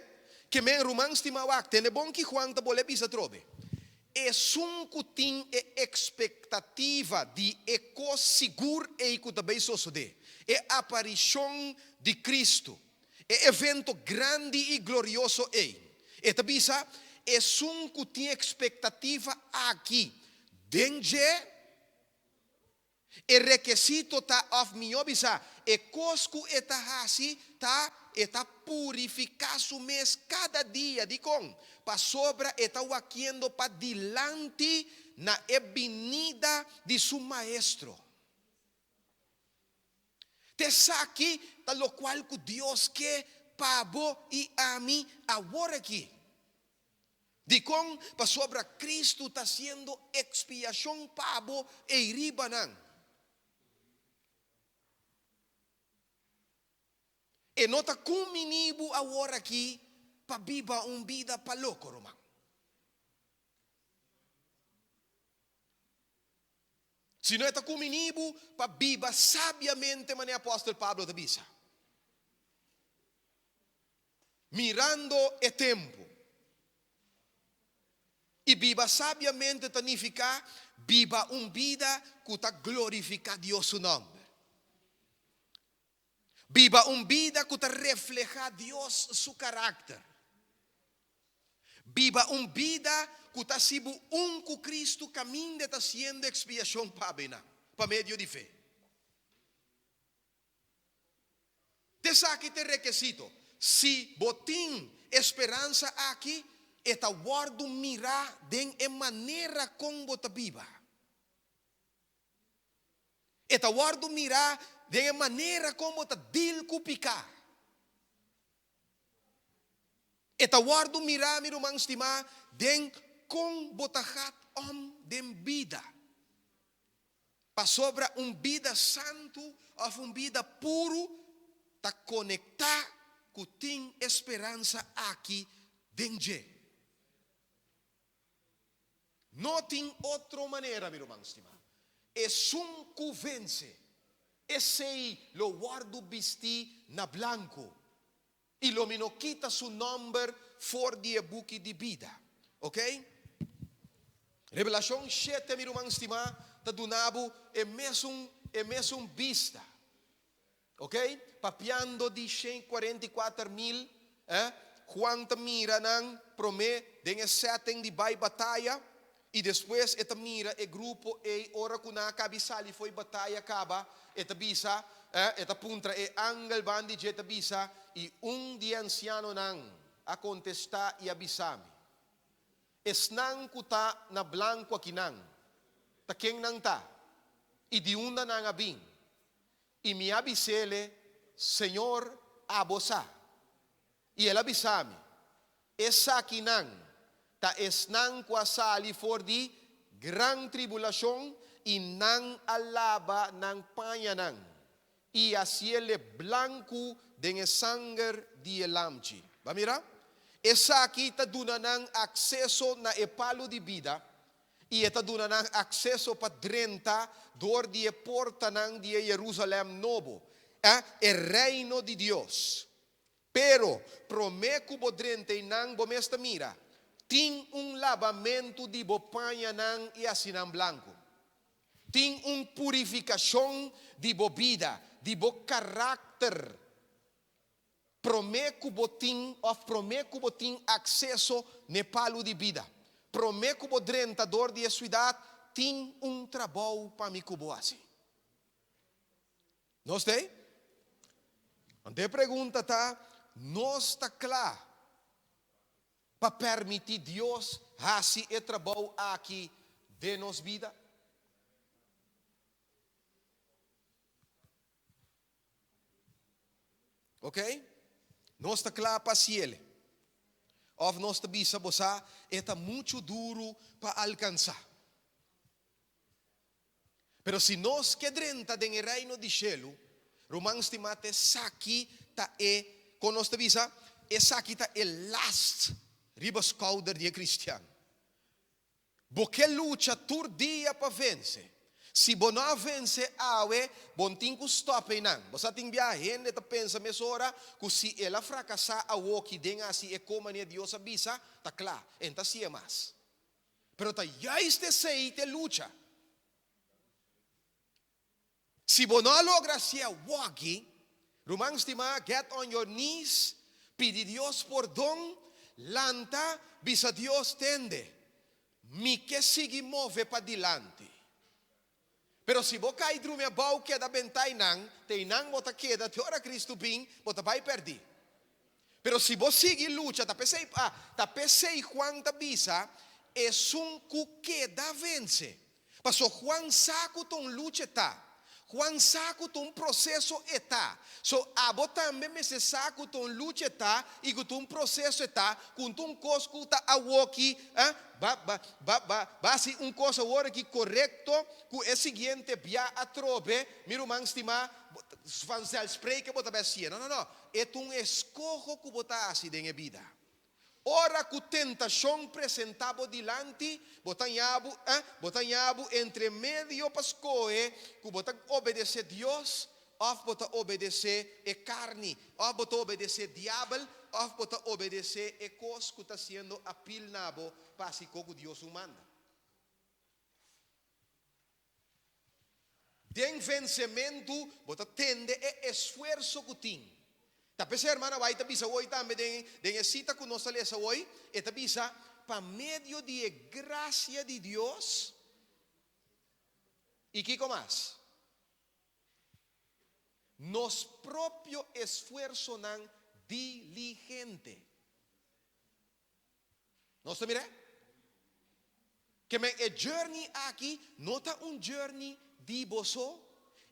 Ke men ruman stimá wak, tende bon ki Juan ta bolbe bisa atrobe. Esun ku tin e ekspektativa di e kos sigur ei ku ta bay sosodé, e aparishon di Kristu, E evento grandi i glorioso ei. E ta bisa, Esun ku tin ekspektativa aki den dje, e rekesito ta, òf mihó bisá, e kos ku e ta hasi ta, e ta purifiká su mes kada dia. Dikon? Pasobra e ta wakiendo padilanti na e binida di su Maestro. T'esaki ta lokual ku Dios ke pa bo i ami awor aki. Dikon? Pasobra Kristu ta hasiendo ekspiashon pa bo ei riba nan. E no ta kumbiní bo awor aki pa biba un bida pa loko, ruman. Sino e ta kumbiní bo pa biba sabiamente manera apòstel Pablo ta bisa. Mirando e tempu. I biba sabiamente ta nifiká biba un bida ku ta glorifiká Dios su nòmber. Biba un bida ku ta reflehá Dios su karakter. Biba un bida ku ta hasi bo un ku Kristu kaminda e ta hasiendo ekspiashon pa bo einan, pa medio di fe. T'esaki ta e rekesito. Si bo tin e speransa aki, e ta wòrdu mirá den e manera kon bo ta biba. E ta wòrdu mirá den e manera kon bo ta dil ku piká. E ta wòrdu mirá, mi ruman stimá, den kon bo ta gat òm den bida. Pasobra un bida santu òf un bida puru ta konektá ku tin e speransa aki den dje. No tin otro manera, mi ruman stimá. Esun ku vense, esei lo wòrdu bistí na blanku, i lo mi no kita su nòmber for di e buki di bida. Oké? Revelashon shete, mi ruman stimá, ta duna bo e mesun, e mesun bista. Ok, papiando di 144.000, eh, Juan ta mira nan promé den e setting di bai bataya i despues e ta mira e grupo ei ora ku nan a kabi sali fo'i bataya kaba, e ta bisa, eh, e ta puntra e angel bandi dje ta bisa, I un di e ansianonan a kontestá i a bisa mi, Esnan ku ta na blanku akinan, ta ken nan ta, i di unda nan a bin? I mi a bis'ele, Señor, abo sa. I el a bisa mi, Esakinan ta esnan ku a sali for di gran tribulashon i nan a laba nan pañanan i hasiele blanku den e sanger di e Lamchi. Ba mira? Esaki ta duna nan akseso na e palu di bida i e ta duna nan akseso pa drenta dor di e portanan di e Yerusalèm nobo, e Reino di Dios. Pero, promé ku bo drenta einan bo mes ta mira, tin un labamentu di bo pañanan i hasi nan blanku. Tin un purifikashon di bo bida, di bo karakter. Promé ku bo tin òf promé ku bo tin akseso n'e palu di bida, promé ku bo drenta dor di e suidat, tin un trabou pa mi ku bo hasi. Nos t'ei? Anto e pregunta ta, nos ta kla pa permití Dios hasi e trabou aki den nos bida? Ok? Nos ta kla pa hasiel. Òf nos ta bisa bo sa e ta muchu duru pa alkansá. Pero si nos ke drenta den e Reino di shelu, ruman stimá ta esaki ta e, kon nos ta bisa? Esaki ta e last riba skouder di e kristian. Bo ke lucha tur dia pa vense. Si bo no a vense awe, bo no tin ku stòp einan. Bo sa tin bia hende ta pensa mesora ku si el a frakasá awoki den hasi e ko manera Dios a bisa, ta kla, e no ta hasié mas. Pero ta juist esei ta e lucha. Si bo no a logra hacié awoki, ruman stimá, get on your knees, pidi Dios pordon, lanta, bisa Dios, Tende, mi ke sigui move padilanti. Pero si bo kai drumi abou keda bentá einan, te einan bo ta keda te ora Cristo bin, bo ta bai pèrdí. Pero si bo sigui lucha, ta p'esei, ah, ta p'esei Juan ta bisa, Esun ku keda vense. Paso Juan sa ku ta un lucha e ta. Juan sa ku ta un proseso e ta. So abo tambe mester sa ku ta un lucha e ta i ku ta un proseso e ta, ku ta un kos ku ta awoki, eh, ba, ba, ba, ba, ba hasi un kos awor aki korekto ku e siguiente bia atrobe, mi ruman stimá, vanzelfsprekend bo ta bai hasié. No, no, no. E ta un eskoho ku bo ta hasi den e bida. Ora ku tentashon presentá bo dilanti, bo ta haña bo, eh, bo ta haña bo entre medio pa skohe ku bo ta obedesé Dios òf bo ta obedesé e karni, òf bo ta obedesé diabel, òf bo ta obedesé e kos ku ta siendo apil na bo pa hasi ko ku Dios un manda. Den vensementu bo ta tende e esfuerso ku tin. Ta p'esei hermana White ta bisa woi tambe den den e sita ku nos ta lesa woi, e ta bisa, Pa medio di e grasia di Dios i kiko mas? Nos propio esfuersonan diligente. Nos ta mira? Ke men e journey aki no ta un journey di bo so,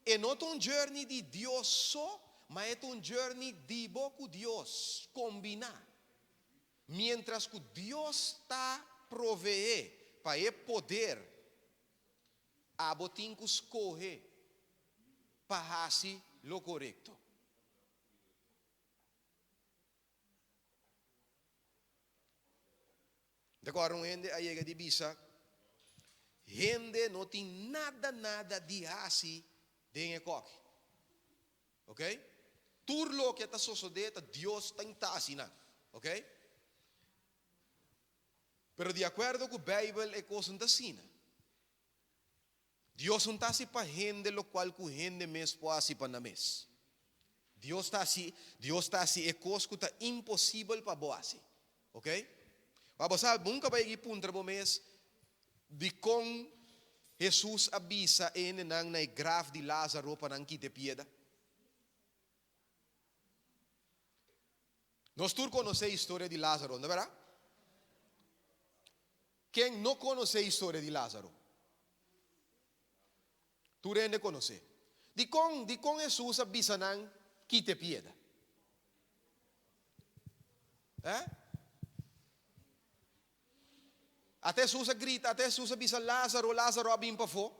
e no ta un journey di Dios so, ma e ta un journey di bo ku Dios kombiná. Miéntras ku Dios ta proveé pa e poder, abo tin ku skohe pa hasi lo korekto. Ta kòrda un hende a yega di bisa, Hende no tin nada nada di hasi den e kòki. Ok? Tur loke ta sosodé ta Dios ta ta hasi nan. Ok? Pero di akuerdo ku Beibel e kos no ta asina. Dios no ta hasi pa hende lokual ku hende mes por hasi pa nan mes. Dios ta hasi, Dios ta hasi e kos ku ta imposibel pa bo hasi. Ok? Ma bo sa, nunka bo a yega i puntra bo mes dikon Hesus a bisa e hendenan na e graf di Lázaro pa nan kita e pieda? Nos tur konosé e historia di Lázaro, no bèrdat? Ken no konosé e historia di Lázaro? Tur hende konosé. Dikon, dikon Hesus a bisa nan kita e pieda? Eh? Ata Hesus a grita, ata Hesus a bisa Lázaro, Lázaro a bin pafó.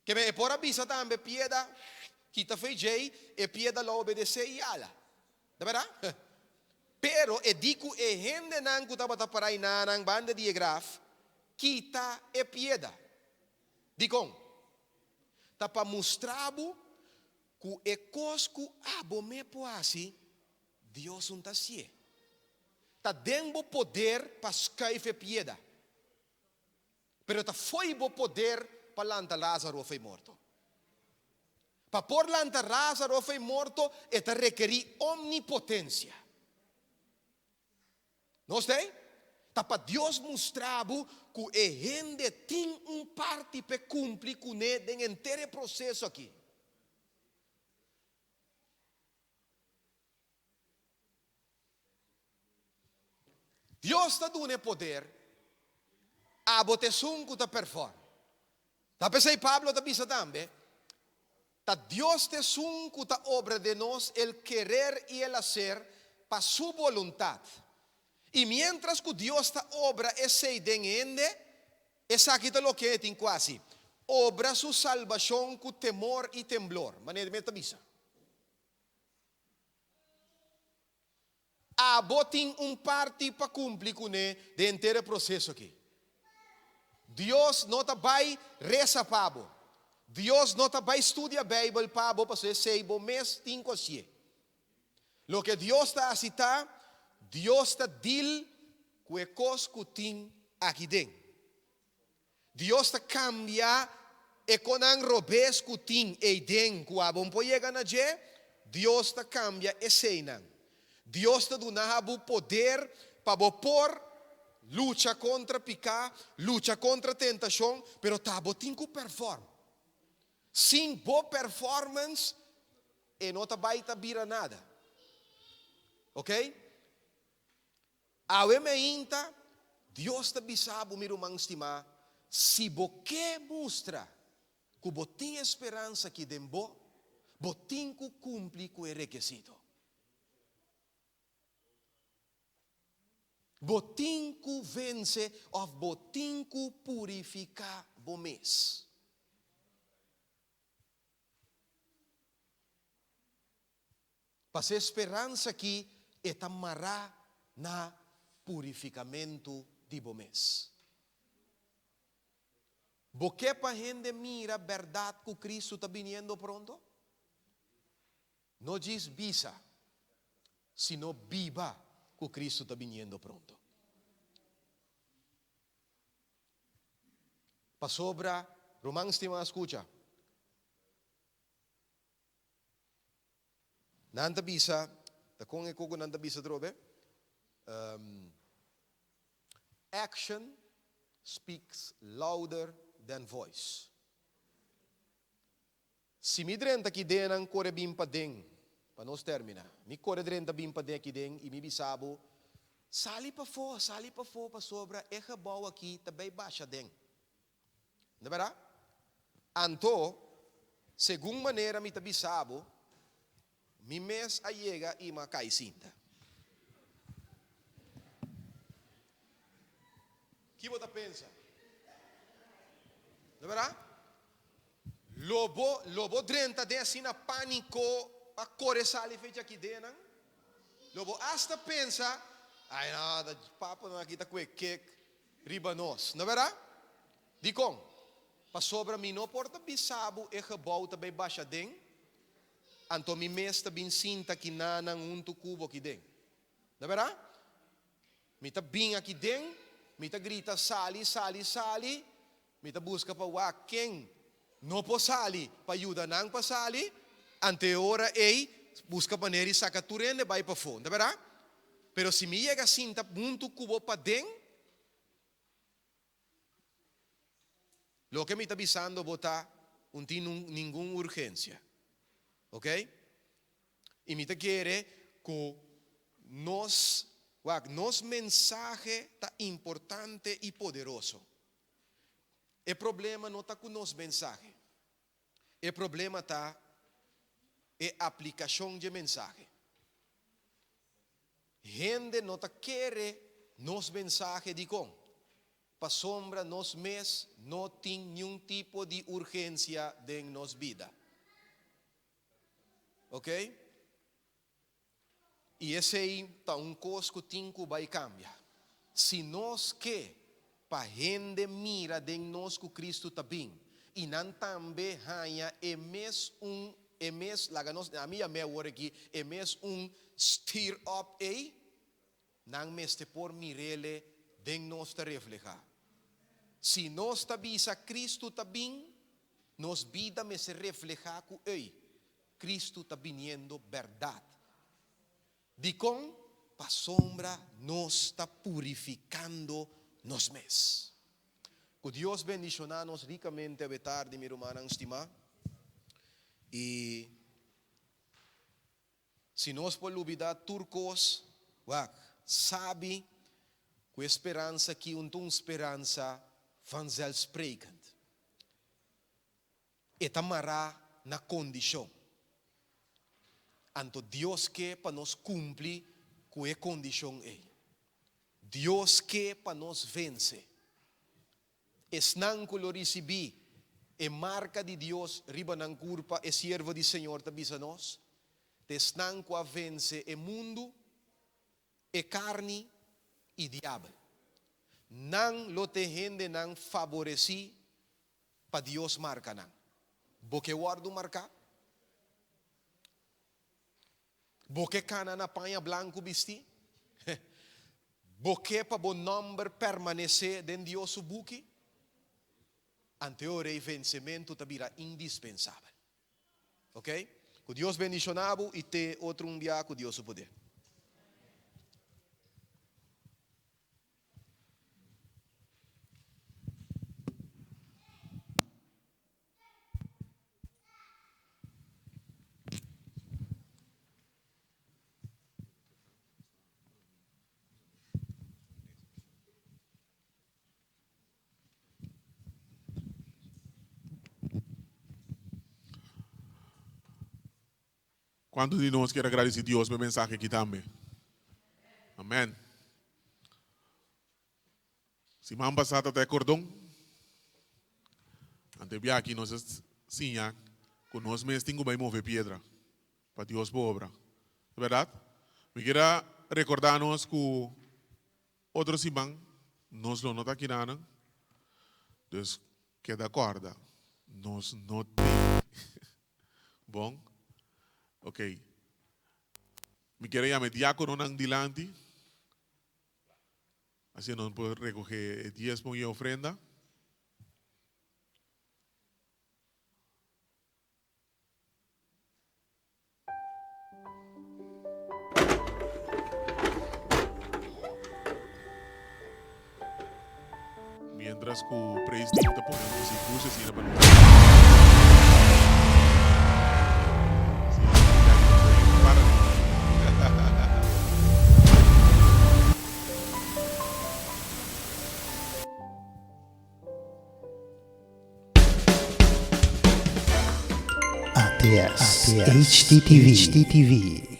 Ke men e por a bisa tambe pieda kita fo'i djei, e pieda lo obedesé i ala. Ta bèrdat? Pero e di ku e hendenan ku tabata pará enanan banda di e graf, kita e pieda. Dikon? Ta pa mustra bo ku e kos ku abo me por hasi, Dios un ta hasié. Ta den bo poder pa skuif e pieda. Pero ta fo'i bo poder pa lanta Lázaro fo'i morto. Pa por lanta Lázaro fo'i morto e ta rekerí omnipotensia. Nos ta ei? Ta pa Dios mustra bo ku e hende tin un parti p'e kumpli kuné den henter e proseso aki. Dios ta duna e poder, abo ta esun ku ta perform. Ta p'esei Pablo ta bisa tambe, Ta Dios ta esun ku ta obra den nos el kerer i el haser pa su boluntat. I miéntras ku Dios ta obra esei den hende, esaki ta loke e tin ku hasi, obra su salbashon ku temor i temblor, manera mi ta bisa. Abo tin un parti pa kumpli kuné den henter e proseso aki. Dios no ta bai resa pa bo. Dios no ta bai studia Beibel pa bo pasobra esei bo mes tin ku hasié. Loke Dios ta hasi ta, Dios ta dil ku e kos ku tin aki den. Dios ta kambia e konan robes ku tin eiden ku abo por yega na dje, Dios ta kambia eseinan. Dios ta duna abo poder pa bo por lucha kontra piká, lucha kontra tentashon, pero ta bo tin ku perform. Sin bo performance e no ta bai ta bira nada. Ok? Awe meinta, Dios ta bisa bo, mi ruman stimá, si bo ke mustra ku bo tin e speransa aki den bo, bo tin ku kumpli ku e rekisito. Bo tin ku vense òf bo tin ku purifiká bo mes. Pas'e speransa aki e ta mará na purifikamentu di bo mes. Bo ke pa hende mira bèrdat ku Kristu ta biniendo pronto? No djis bisa, sino biba ku Kristu ta biniendo pronto. Pasobra, ruman stimá, skucha. Nan ta bisa, ta kon e koko nan ta bisa atrobe? Action speaks louder than voice. Si mi drenta aki den nan kore bin paden, pa nos termina, mi kore drenta bin paden aki den i mi bisa bo, Sali pafó, sali pafó pasobra e gebou aki ta bay basha den. No berdad? Anto, segun manera mi ta bisa bo, mi mes a yega i mi a kai sinta. Ki bo ta pensa? No berdad? Lo bo, lo bo drenta den asina pániko pa kore sali fecha aki den nan? Lo bo asta pensa, Ai no, ta papanan aki ta kue kek riba nos. No berdad? Dikon? Pasobra mi no por ta bisa bo e gebou ta bay basha den, anto mi mes ta bin sinta kinanan huntu ku bo aki den. No berdad? Mi ta bin aki den, mi ta grita sali, sali, sali, mi ta buska pa wak ken no por sali pa yuda nan pa sali, anto e ora ei buska manera di saka tur hende bai pafó, no ta berdad? Pero si mi yega sinta huntu ku bo paden, loke mi ta bisando bo ta un tin ningun urgensia, ok? I mi ta kere ku nos, wak, nos mensahe ta importante i poderoso. E problema no ta ku nos mensahe. E problema ta e aplikashon dje mensahe. Hende no ta kere nos mensahe dikon? Pasobra nos mes no tin niun tipo di urgensia den nos bida. Ok? I esei ta un kos ku tin ku bai kambia. Si nos ke pa hende mira den nos ku Kristu ta bin i nan tambe haña e mes un e mes, laga nos, ami yam'é awor aki, e mes un stir up ei, nan mester por mir'ele den nos ta reflehá. Si nos ta bisa Kristu ta bin, nos bida mester reflehá ku ei Kristu ta biniendo bèrdat. Dikon? Pasobra nos ta purifikando nos mes. Ku Dios bendishoná nos rikamente awe tardi, mi rumannan stimá. I si nos por lubidá tur kos, wak, sabi ku e speransa aki un ta un speransa vanzelfsprekend. E ta mará na kondishon. Anto Dios ke pa nos kumpli ku e kondishon ei. Dios ke pa nos vense. Esnan ku lo risibí e marka di Dios riba nan kurpa, e siervo di Señor ta bisa nos, ta esnan ku a vense e mundu, e karni i diabel. Nan lo ta e hendenan faboresí pa Dios marka nan. Bo ke wòrdu marká? Bo ke kana na paña blanku bistí? Bo ke pa bo nòmber permanesé den Dios su buki? Ante ora ei vensementu ta bira indispensabel. Ok? Ku Dios bendishoná bo i te otro un bia ku Dios su poder. Cuanto di nos kier a gradeci Dios pa e mensahe aki tambe? Amen. Siman pasa ta ta e cordon. Ante bia aki nos a siña cu nos mes tin cu bay move piedra pa Dios por obra. Ta bèrdat? Mi kier a rekordá nos ku otro siman nos lo no ta kinanan. Dus keda kòrda, nos no tin. Bon? Ok. Mi kier a yama e diákononan dilanti. Asina nos por rekogé e diesmo i e ofrenda. Mientras cu praise team ta pone music dulce asina pa nos. Sí, ya que nos ahí para. ATS, HDTV.